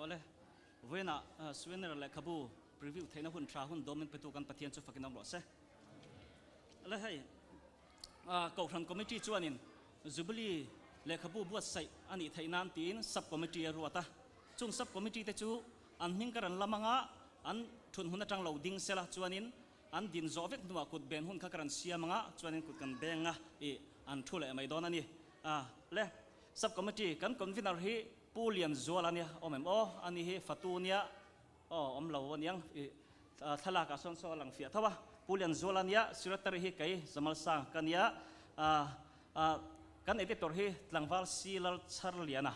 Awle, vawiinah Souvenir lehkhabu preview theihna hun tha hun dawmin petu kan Pathian chu fakin awm rawh se. Awle hei, Kohhran Committee chuanin Jubilee lehkhabu buatsaih a nih theih nan tiin Sub Committee a ruat a. Chung Sub Committee te chu an hming ka rawn lam anga an thun hun atang lo ding sela chuanin an din zawh vek hnuah kut ben hun kha ka rawn siam anga chuanin kut kan beng a ih an thu leh mai dawn a ni. Le Sub Committee kan Convener hi Pu Lianzuala nia awm em aw? Ani hi fatu nia aw awm lo aniang ih thlalak ah sawn saw a lang fiah tho a. Pu Lianzuala nia Secretary hi kei Zamalsang ka nia kan editor hi Tlangval Si Lal Chharliana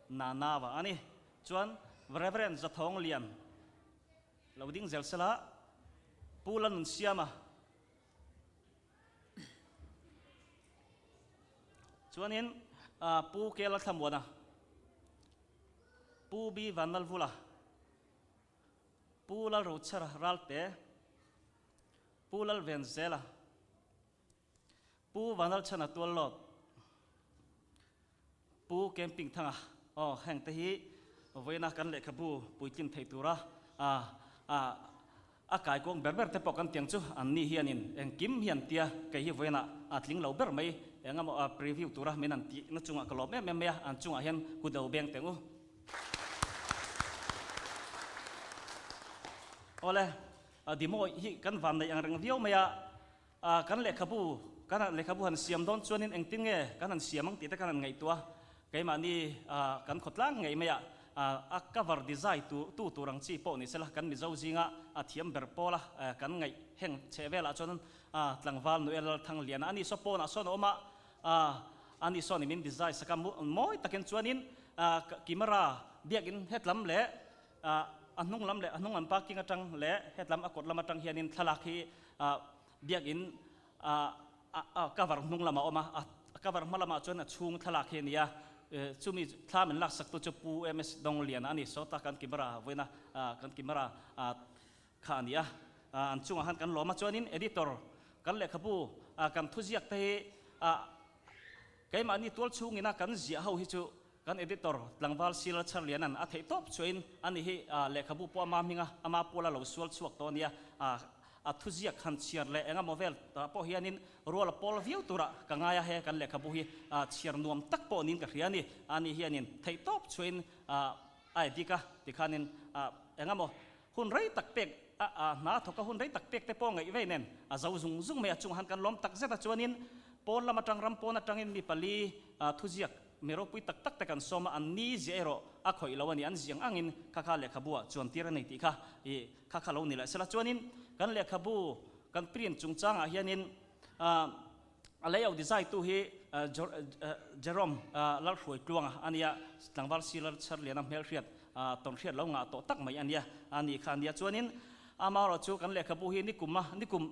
Nanava a ni. Chuan Rev. Zathawng Lian lo ding zel sela Pu Lalnunsiama Chuanin Pu Kela Thlamuana, Pu B Vanlalvula, Pu Lalrochhara Ralte, Pu Lalvenzela, Pu Vanlalchhana Tuallawt, Pu Camping Thanga, aw heng te hi vawiina kan lehkhabu puitlin thei tura a kaikuang ber ber te pawh kan tiang chu an ni hianin engkim hian tia kei hi vawiina a tling lo ber mai eng emaw preview tura min an tihna chungah ka lawm em em mai a, an chungah hian kut lo beng teng u. Awle, Dimo hi kan van neih ang reng viau mai a. Kan lehkhabu, kan lehkhabu han siam dawn chuanin engtin nge kan han siam ang tih te kan han ngaihtuah a, keimahni kan khawtlang ngei maiah a cover design tu tu tur ang chi pawh ni sela kan Mizo zinga a thiam ber pawla kan ngaih heng chheh velah chuan tlangval Noel Lalthangliana a ni saw pawnah sawn a awm a, a ni sawn i min design sak a, mawi takin chuanin camera biakin hetlam leh A hnung lam leh a hnung lam parking atang leh hetlam a kawt lam atang hianin thlalak hi biakin a cover hnung lamah a awm a, a cover hma lamah chuan a chhung thlalak hi a ni a, chumi thla min laksak tu chu Pu MS Dongliana a ni, sawta kan camera vawiina kan camera kha a ni a, an chungah khan kan lawm a, chuanin editor kan lehkhabu kan thuziak te hi keimahni tual chhungina kan ziah ho hi chu Kan editor tlangval Sir Charliana'n a theih tawp chuain ani hi lehkhabu pawh ama hminga ama puala lo sual chhuak tawh a nia. A thuziak han chhiar leh eng emaw vel pawh hianin rual a pawl viau turah ka ngai a, he kan lehkhabu hi chhiar nuam tak pawh niin ka hria a ni. Ani hianin theih tawp chuain a edit a, tikhanin eng emaw hun rei tak pek a hna thawk a hun rei tak pek te pawh ngaih vei nen a zo zung zung mai a, chungah han kan lawm tak zet a chuanin pawn lam atang ram pawn atangin mi pali thuziak Mi ropui tak tak te kan sawm a, an ni ziah erawh a khawih lo a ni, an ziang angin kha kha lehkhabu ah chuan tir a nei tih kha i kha kha lo ni leh sela. Chuanin kan lehkhabu kan print chungchang ah hianin a layout design tu hi Jerome Lalhruaitluanga a nia, tlangval Silar Chharliana hmelhriat tawnhriat lo ngah tawh tak mai a nia, a ni kha a nia. Chuanin amaherawhchu kan lehkhabu hi nikum a nikum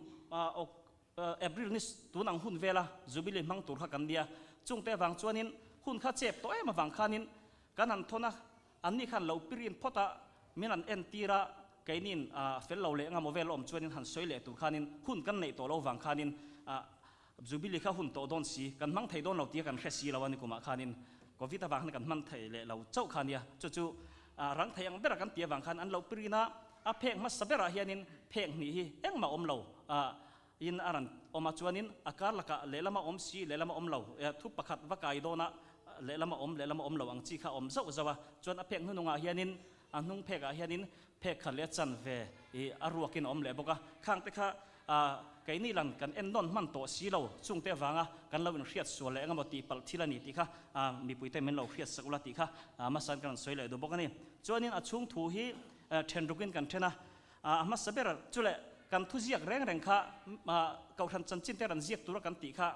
April ni tun ang hun vela Jubilee hmang tur kha kan nia. Chungte avang chuanin hun kha chep tawh em avang khanin kan han thawn a, anni khan lo pirin phawt a, min han entir a, keinin fel lo leh anga maw vel awm chuanin han sawi leh tur khanin hun kan neih tawh lo vang khanin Jubilee kha hun tawh dawn si, kan hmang thei dawn lo tia kan hre si lo a ni kumah khanin Covid avang khan kan hman thei leh lo chauh kha nia. Chu chu rang thei ang bera kan tih avang khan an lo pirin a, A phek hmasa berah hianin phek hnih hi engmah awm lo in a rawn awm a, chuanin a kar lakah lehlama awm si lehlama awm lo, thu pakhat va kai dawna lehlama awm lehlama awm lo ang chi kha a awm zauh zauh a, chuan a phek hnunungah hianin a hnung phekah hianin phek khat leh a chanve i a ruakin a awm leh bawk a, khang te kha keini lan kan en nawn hman tawh si lo, chungte avanga kan lo inhriat sual leh engemaw tih palh thil a ni tih kha mipuite min lo hriat sak ula tih kha hmasain ka rawn sawi leh duh bawk a ni. Chuanin a chhung thu hi Then rukin kan then a, a hmasa ber chu leh kan thuziak reng reng kha Kohhran chanchin te ran ziak tura kan tih kha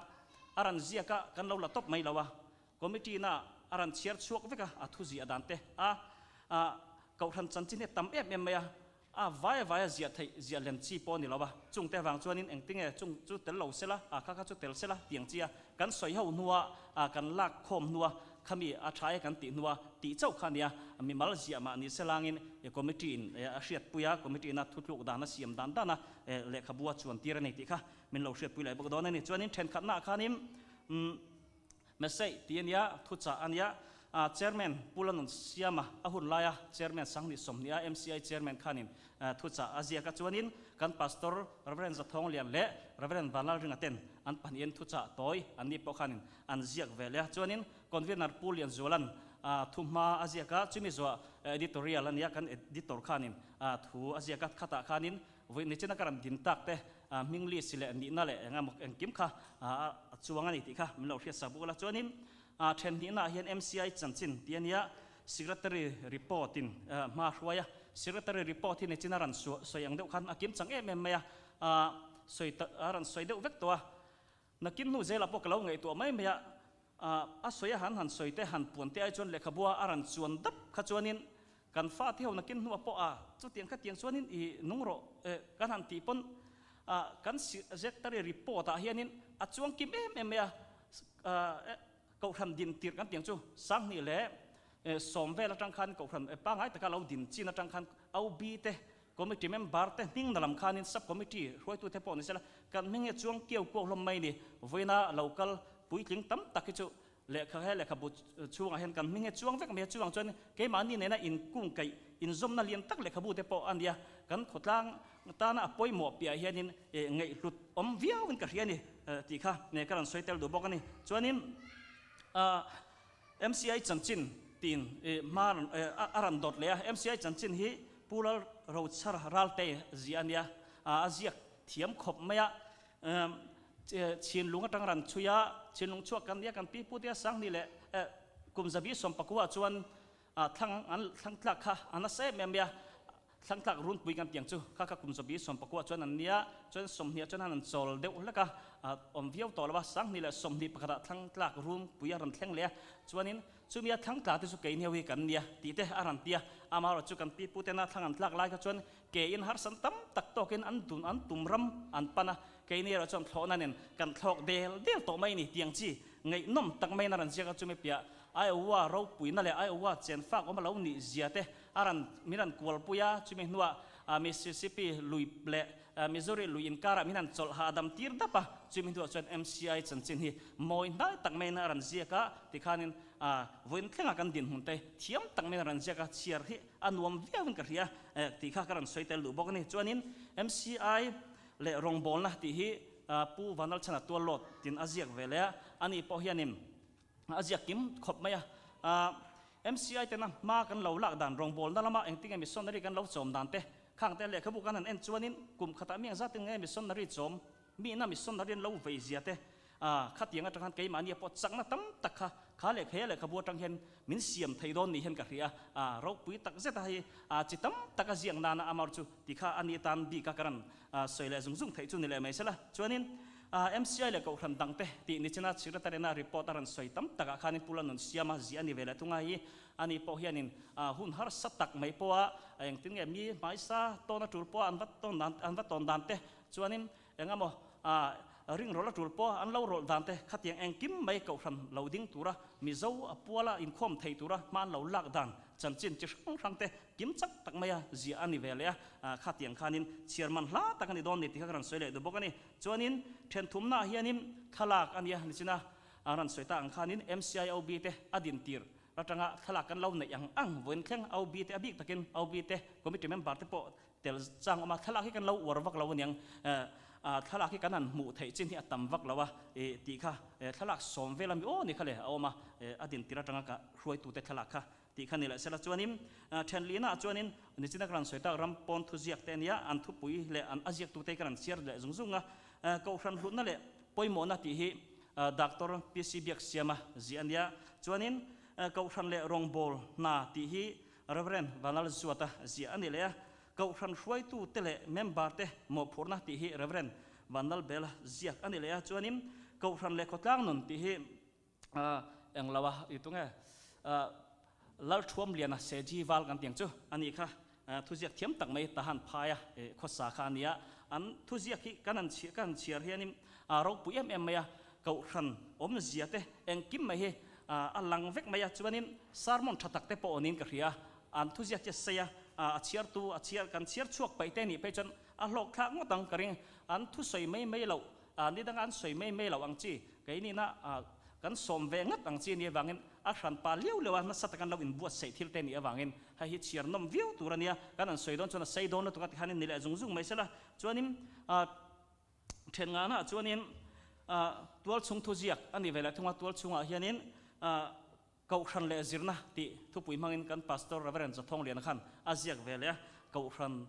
a ran ziak a, kan lo la tawp mai lo a, committee na a ran chhiar chhuak vek a, a thuziah dan te a Kohhran chanchin hi a tam em em mai a, a vai a vai a ziah theih ziah lem chi pawh a ni lo a, chungte avang chuanin engtinge chung chu tel lo sela, kha kha chu tel sela tiang chi a kan sawi ho hnua kan lak khawm hnua Khami a tha e kan tih hnua tih chauh kha a nia, mimal ziah mah ni se langin committee in a hriatpui a, committee ina thutluk dan a siam dan dan a lehkhabu a chuan tir a ni tih kha min lo hriatpui leh bawk dawn a ni. Chuanin thenkhatnaah khanin message tih a nia, thuchah a nia. Chairman Pu Lanun Siama a hun laia Chairman Sanghnih 20 a MCI Chairman khanin thuchah a ziak a, chuanin kan Pastor Rev. Zathawng Lian leh Rev. Vanlalringa ten an pahnihin thuchah tawi an ni pawh khanin an ziak ve leh a, chuanin Convener Pu Lianzuala'n thuhma a ziak a, chumi zuah editorial a nia kan editor khanin thu a ziak a, khatah khanin vawi nichina ka rawn din tak te hming list leh nihna leh eng emaw engkim kha a chuang a ni tih kha min lo hriatsak bawk a, chuanin Then hnihnaah hian MCI chanchin tih a nia, Secretary report in hma a hruai a, Secretary report hi nichin a rawn sawi ang deuh khan a kim chang em em mai a, sawi a rawn sawi deuh vek tawh a, nakin hnu zelah pawh ka lo ngaihtuah mai mai a, a sawi a han han sawi te han puan te ai chuan lehkhabua a rawn chuan dap kha chuanin kan fate ho nakin hnuah pawh a chutiang khatiang chuanin i nung rawh kan han tih pawn kan Secretary report ah hianin a chuang kim em em mai a, Kohhran din tirh kan tih ang chu 2000 leh 10 vel atang khan Kohhran pangngai taka lo din chin atang khan OB te, Committee member te hming na lam khanin Sub Committee hruaitute pawh ni sela kan hming hi chuang kiau kuau hlawm mai ni. Vawiina lo kal puitling tam tak hi chu lehkha he lehkhabu chhungah hian kan hming hi chuang vek mai a, chuvang chuan keimahni nena inkungkaih inzawmna lian tak lehkhabu te pawh a nia, kan khawtlang tana a pawimawh piah hianin ngaihhlut awm viauin ka hria a ni tih kha ka rawn sawi tel duh bawk a ni. Chuanin MCI chanchin tiin hma a rawn dawt leh a, MCI chanchin hi Pu Lal Rochhar Ralte ziah a nia, a ziak thiam khawp mai a, Chhinlung atang ran chhui a, chhinlung chhuak kan nia kan pi pu te a 2000 leh kum 110 ah chuan thlang an thlang tlak kha a nasa em em mai a, thlang tlak runpui kan tiang chu kha kha kum 110 ah chuan an nia, chuan 20 ah chuan an chawl deuh hlek a, awm viau tawh lo a, 2021 ah thlang tlak runpui a rawn thleng leh a, chuanin chumi a thlang tla te chu keini ho hi kan nia tih te a rawn ti a, amaherawhchu chu kan pi pu tena thlang an tlak lai kha chuan Ke in harsan tam tak tawkin an dun an tum ram an pan a, keini erawh chuan thlawhna nen kan thlawk del del tawh mai ni tiang chi ngaihnawm tak maiin a rawn ziak a, chumi piah Iowa ropuina leh Iowa chenfak awm a lo nih zia te a rawn min rawn kualpui a, chumi hnuah Mississippi lui leh Missouri lui inkarah min han chawlh hahdam tir dap a, chumi hnuah chuan MCI chanchin hi mawi hnai tak maiin a rawn ziak a, tikhanin vawiin thlenga kan dinhmun te thiam tak maiin a rawn ziak a, chhiar hi A nuam viauin ka hria tih kha ka rawn sawi tel duh bawk a ni. Chuanin MCI leh rawngbawlna tih hi Pu Vanlalchhana Tuallawt tin a ziak ve leh a, ani pawh hianin a ziak kim khawp mai a. MCI tena hma kan lo lak dan rawngbawlna lama engtinge missionary kan lo chawm dan te khang te lehkhabu kan han en chuanin kum khatah mi engzat in nge missionary chawm Mihna missionary an lo vei zia te, khatiang atang khan keimahnia pawh chakna tam tak kha kha leh he lehkhabu atang hian min siam thei dawn ni hian ka hria a, ropui tak zet a hei chi tam tak a ziak nana amar chu ti kha a ni tan bik a ka rawn sawi leh zung zung theih chu ni leh mai sela. Chuanin MCI leh Kohhran dang te tih nichina Secretary-na report a rawn sawi tam takah khanin Pu Lanun Siama ziah a ni ve leh thung a, hei ani pawh hianin hun harsa tak mai pawha engtin nge mi hmaisa tawn a tul pawha an va tawn dan an va tawn dan te Chuanin eng emaw ring rawlh a tul pawh an lo rawlh dan te khatiang engkim mai kohhran lo ding tura Mizo a puala inkhawm thei tura hma an lo lak dan chanchin chi hrang hrang te kim chak tak maia ziah a ni ve leh a, khatiang khanin chhiar man hla tak a ni dawn ni tih kha ka rawn sawi leh duh bawk a ni. Chuanin thenthumnaah hianin thlalak a nia nichina a rawn sawi tak ang khanin MCIOB te a din tir atanga thlalak kan lo neih ang ang vawiin thleng OB te a bik takin OB te committee member te pawh Tel chang awm a, thlalak hi kan lo uar vak lo aniang, thlalak hi kan han hmuh theih chin hi a tam vak lo a tih kha, thlalak sawm vel ami aw ni kha le a awm a, a dintir atanga ka hruaitute thlalak kha tih kha ni leh sela chuanin thenlihnaah chuanin nichina ka rawn sawi tak ram pawn thuziak te ania an thupui leh an a ziaktute hi ka rawn chhiar leh zung zung a, Kohhran hlutna leh pawimawhna tih hi Doctor PC Biaksiama ziah ania, chuanin Kohhran leh rawngbawl hna tih hi Rev. Vanlalzuata ziah a ni leh a, Kohhran hruaitute leh member-te mawhphurhna tih hi Rev. Vanlalbela ziak a ni leh a, chuanin Kohhran leh khawtlang nun tih hi englo a i tunge Lalthuamliana Seji Val kan tiang chu a nih kha, thuziak thiam tak mai Tahan phaia khawsa kha a ni a, an thuziak hi kan han ka han chhiar hianin ropui em em mai a, Kohhran awmzia te engkim mai hi a lang vek mai a, chuanin sermon tha tak te pawh awnin ka hria, an thuziak chi a sei a, a chhiartu a chhiar kan chhiar chhuak paih te nih phei chuan a hlawk thlak ngawt ang ka ring, an thusawi mai mai loh, ni danga an sawi mai mai loh ang chi, keini na kan sawm ve ngat ang chi nia vangin. a hran pa liau liau a, nasa taka an lo inbuatsaih thil te nih avangin hei hi chhiar nawm viau tur a nia, kan han sawi dawn chuan a sei dawn lutuk a tikhanin ni leh zung zung mai sela. Chuanin then ngahnaah chuanin tualchhung thuziak a nih ve leh thung a, tualchhungah hianin Kohhran leh zirna tih thupui hmangin kan Pastor Reverend Zathawngliana khan a ziak ve leh a, Kohhran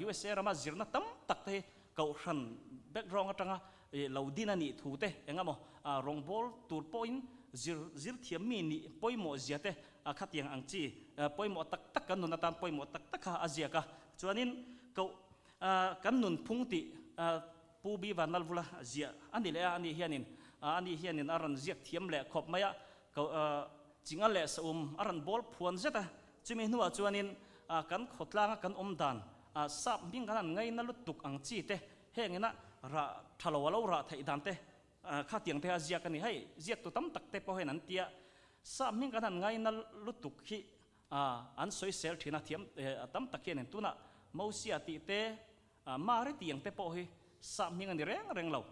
USA rama zirna tam tak te hi Kohhran background atanga lo din a nih thu te eng emaw rawngbâwl tur pawhin zir zir thiam mi nih pawimawh zia te khatiang ang chi pawimawh tak tak kan nun atan pawimawh tak tak kha a ziak a. Chuanin koh kan nunphung tih Pu B. Vanlalvula ziah a ni leh a, ani hianin ani hianin a rawn ziak thiam leh khawp mai a, chinga leh saum a rawn bawl phuan zet a, chumi hnuah chuanin kan khawtlanga kan awm dan sap hming kan han ngaina lutuk ang chi te, heng ina rah tha lo a lo rah theih dan te khatiang te a ziak a ni. Hei ziaktu tam tak te pawh hian an tia, sap hming kan han ngaina lutuk hi an sawisel thin a, thiam tam tak hianin tunah Mosia tih te, Mari tiang te pawh hi sap hming a ni reng reng lo.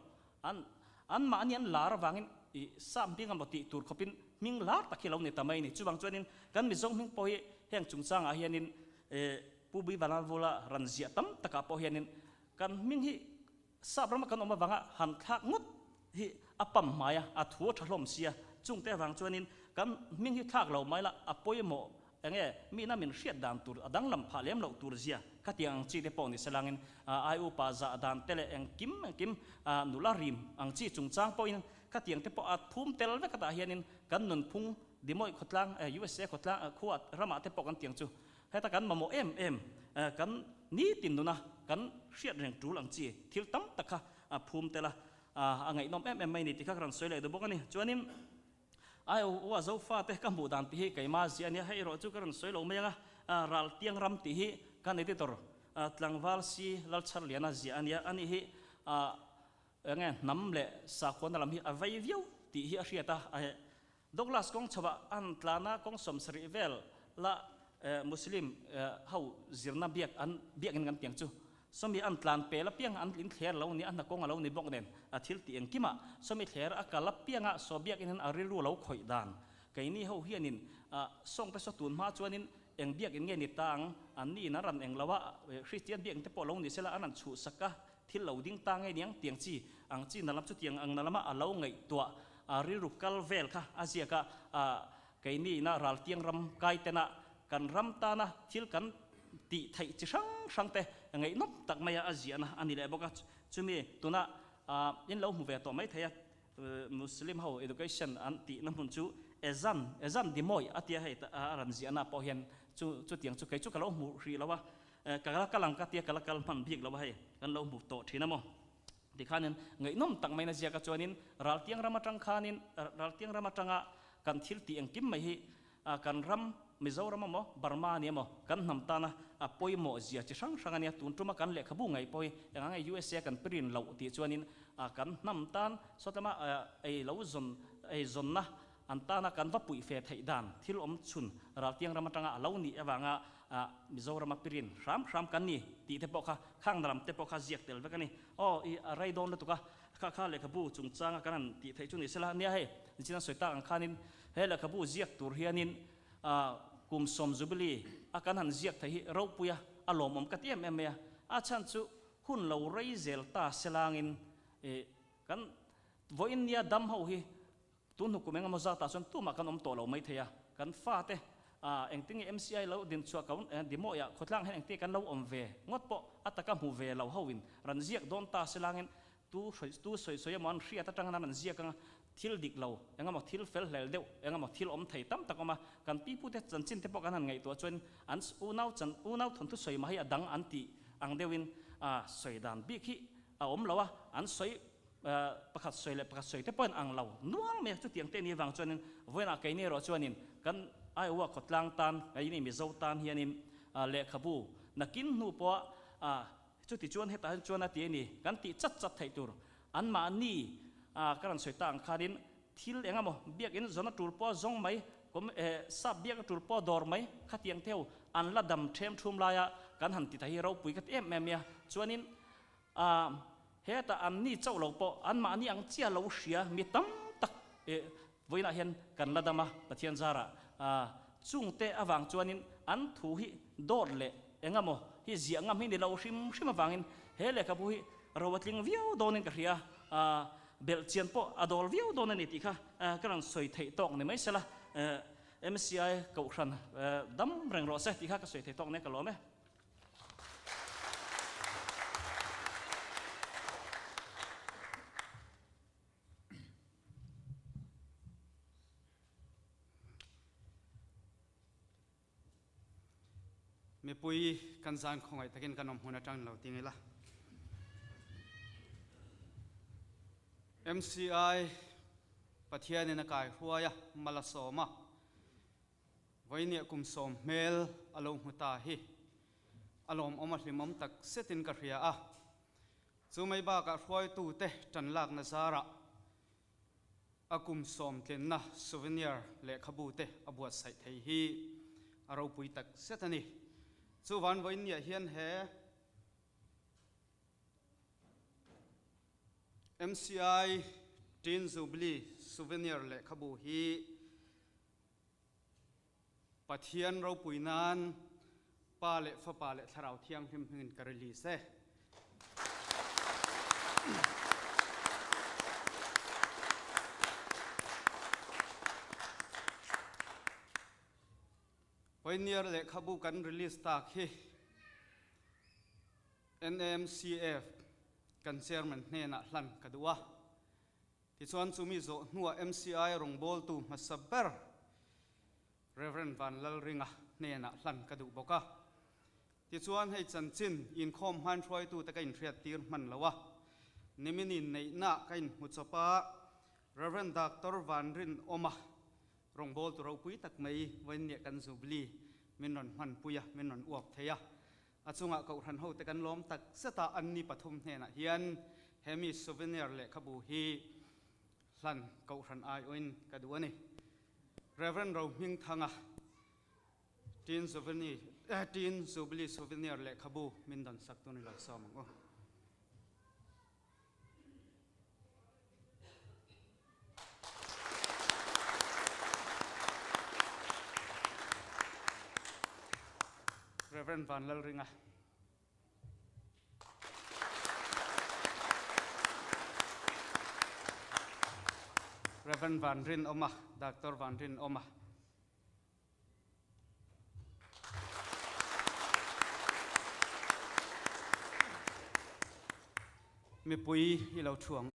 An anmahni an lar avangin i sap hming emaw tih tur khawpin hming lar tak hi lo ni ta mai a ni. Chuvang chuanin kan Mizo hming pawh hi heng chungchangah hianin Pu Bui Vanlalvula ran ziah tam takah pawh hianin kan hming hi sap rama kan awm avanga han thlak ngawt hi a pam hmai a, a thu a tha hlawm sia. Chungte avang chuanin kan hming hi thlak lo mai la a pawimawh Enge mina min hriat dan tur a danglam phah lem loh tur zia ka tiang ang chi te pawh ni selangin ai upa zah dan te leh engkim engkim nula rim ang chi chungchang pawhin ka tiang te pawh a phum tel vek atah hianin kan nunphung Dimawih khawtlang USA khawtlang khua ramah te pawh kan tiang chu heta kan mamawh em em kan nitin nuna kan hriat reng tul ang chi thil tam tak kha a phum tel a a ngaihnawm em em mai ni tih kha ka rawn sawi leh duh bawk a ni. Chuanin. Ai u a Zofa te ka hmuh dan tih hi keimah ziah a nia, hei erawh chu ka rawn sawi lo mai ang a, Raltiang ram tih hi kan editor tlangval si Lalchharliana ziah a nia, ani hi enge hnam leh sakhuana lam hi a vei viau tih hi a hriat a, Douglas kawng chho ah an tlan a, kawng 70 vel la Muslim ho zirna biak an biakin kan tiang chu Sawmi an tlan pel apiang an in thler lo ni a, hna kawng a lo ni bawk nen a thil tih engkimah sawmi thler a kal apianga saw biakin hian a rilru lo khawih dan. Keini ho hianin sawng te saw tun hma chuanin eng biakin nge ni ta ang, an niin an ran eng lo a, Kristian biakin te pawh lo ni sela an ran chhuhsak a, thil lo ding ta nge niang tiang chi ang chi na lam chu tiang ang na lama a lo ngaihtuah a rilru kal vel kha a ziak a, keini ina raltiang ram kai tena kan ram tana thil kan tih theih chi hrang hrang te ngaihnawm tak maia a ziahna a ni leh bawk a, chumi tuna in lo hmu ve tawh mai thei a, Muslim ho education an tihna hmun chu Ezan, Ezan Dimoy a tia hei a rawn ziahna pawh hian chu chutiang chu kei chu ka lo hmu hrih lo a, ka la kal ang ka tia ka la kal hman bik lo a hei kan lo hmu tawh thin a maw. Tikhanin ngaihnawm tak maina ziaka chuanin Raltiang ram atang khanin Raltiang ram atanga kan thil tih engkim mai hi kan ram Mizoram emaw Burma ani emaw kan hnam tana a pawimawh zia chi hrang hrang ania tun tuma kan lehkhabu ngaih pawh hi eng ang nge USA kan pirin loh tih chuanin kan hnam tan sawtlama ei lo zawn ei zawnna an tana kan va puih fe theih dan thil awm chhun Raltiang ram atanga a lo nih avanga Mizorama pirin hram hram kan ni tih te pawh kha khang lam te pawh kha ziak tel vek a ni. Aw i a rei dawn lutuk a, kha kha lehkhabu chungchanga kan han tih theih chu ni sela nia hei nichin an sawi tak ang khanin he lehkhabu ziak tur hianin kum sawm jubilee a kan han ziak theih hi ropui a, a lawmawm ka ti em em mai a, a chhan chu hun lo rei zel ta selangin kan vawiin nia dam ho hi Tun hnu kum engemaw zatah chuan tumah kan awm tawh lo mai thei a, kan fate engtin nge MCI lo din chhuah ka Dimawia khawtlang hian engtin nge kan lo awm ve ngawt pawh a taka hmu ve lo ho in rawn ziak dawn ta se langin tu tu sawi sawi emaw an hriat atangin an rawn ziak anga thil dik lo engemaw thil fel hlel deuh engemaw thil awm thei tam tak awm a, kan pipute chanchin te pawh kan han ngaihtuah chuan an unau chan unau thawnthu sawi mah hi a dang an tih ang deuhin sawi dan bik hi a awm lo a, an sawi Pakhat sawi leh pakhat sawi te pawhin ang lo nual mai a, chutiang te ni avang chuanin vawiinah keini erawh chuanin kan Iowa khawtlang tan, keini Mizo tan hianin lehkhabu nakin hnu pawha chuti chuan hetah hian chuan a ti a ni kan tih chat chat theih tur anmahni ka rawn sawi tak ang khanin thil eng emaw biakin zawn a tul pawha zawng mai, sap biak a tul pawha dawr mai khatiang te ho an la dam them thum laia kan han ti ta hi ropui ka ti em em mai a, chuanin A, hetah an ni chauh lo pawh anmahni ang chiah lo hria mi tam tak eh Vawiinah hian kan la dam a, Pathian zarah chungte avang chuanin an thu hi dawt leh engemaw hi ziah ngam hi ni lo hrim hrim avangin he lehkhabu hi ro a tling viau dawnin ka hria a, belh chian pawh a dawl viau dawn a ni tih kha ka rawn sawi theih tawk ni mai sela, MCI Kohhran dam reng rawh se tih kha ka sawi theih tawk nia ka lawm e. Mipui kan zan khawngaih takin kan awm hmun atang lo ting ila. MCI Pathianin a kai hruai a, mal a sawm a, vawinia kum sawm hmel a lo hmu ta hi a lawmawm a hlimawm tak zetin ka hria a. Chu mai bakah hruaitute tan lakna zarah a kum sawmtlinna souvenir lehkhabu te a buatsaih thei hi a ropui tak zet a ni. Chuvan vawiinniah hian he MCI Teen Jubilee Souvenir lehkhabu hi Pathian ropui nan Pa leh Fapa leh Thlarau Thianghlim hmingin ka release e. Pioneer lehkhabu kan release tak hi NMCF kan chairman hnenah hlan ka duh a. Tichuan chumi zawh hnuah MCI rawngbawltu hmasa ber Rev. Van Lalringa hnenah hlan ka duh bawk a. Tichuan hei chanchin inkhawm hman hruaitute ka inhriattir hman lo a, nimin inneihna ka inhmu chawp a, Rev. Doctor Van Rinawma rawngbawltu ropui tak mai vawiinniah kan Jubilee min rawn hmanpui a, min rawn uap thei a. A chungah Kohhran hote kan lawm tak zet a, anni pathum hnenah hian he mi souvenir lehkhabu hi hlan Kohhran aiawhin ka duh a ni. Rev. Rohmingthanga Teen Souvenir, Teen Jubilee Souvenir lehkhabu min dawn sak tun i lo sawm ang u. Rev. Vanlalringa. Rev. Vanrinawma, Doctor Vanrinawma. Mipui i lo thuang.